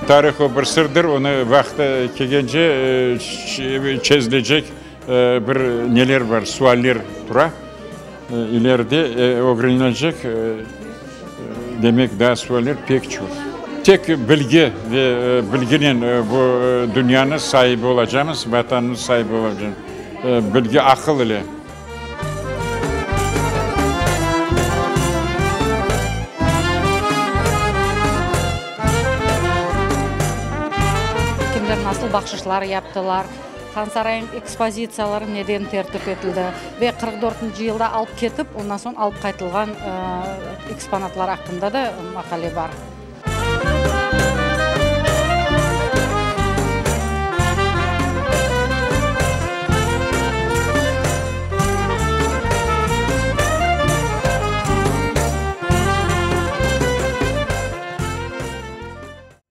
Tarih o bir sırdır, onı vaqtı kelgence çezilecek bir neler bar, sualler tura. İleride ögrenilecek, demek, daa sualler pek çoq. Tek bilgi ve bilginen bu dünyanı saibi olacamız, Vatanımız saibi olacamız, bilgi, aqıl ile. Kimler nasıl bahşışlar yaptılar, Hansarayıñ ekspozitsiyaları neden tertip etildi ve 44-nci yılda alıp ketip, ondan soñ alıp qaytılğan eksponatlar aqqında da maqale bar.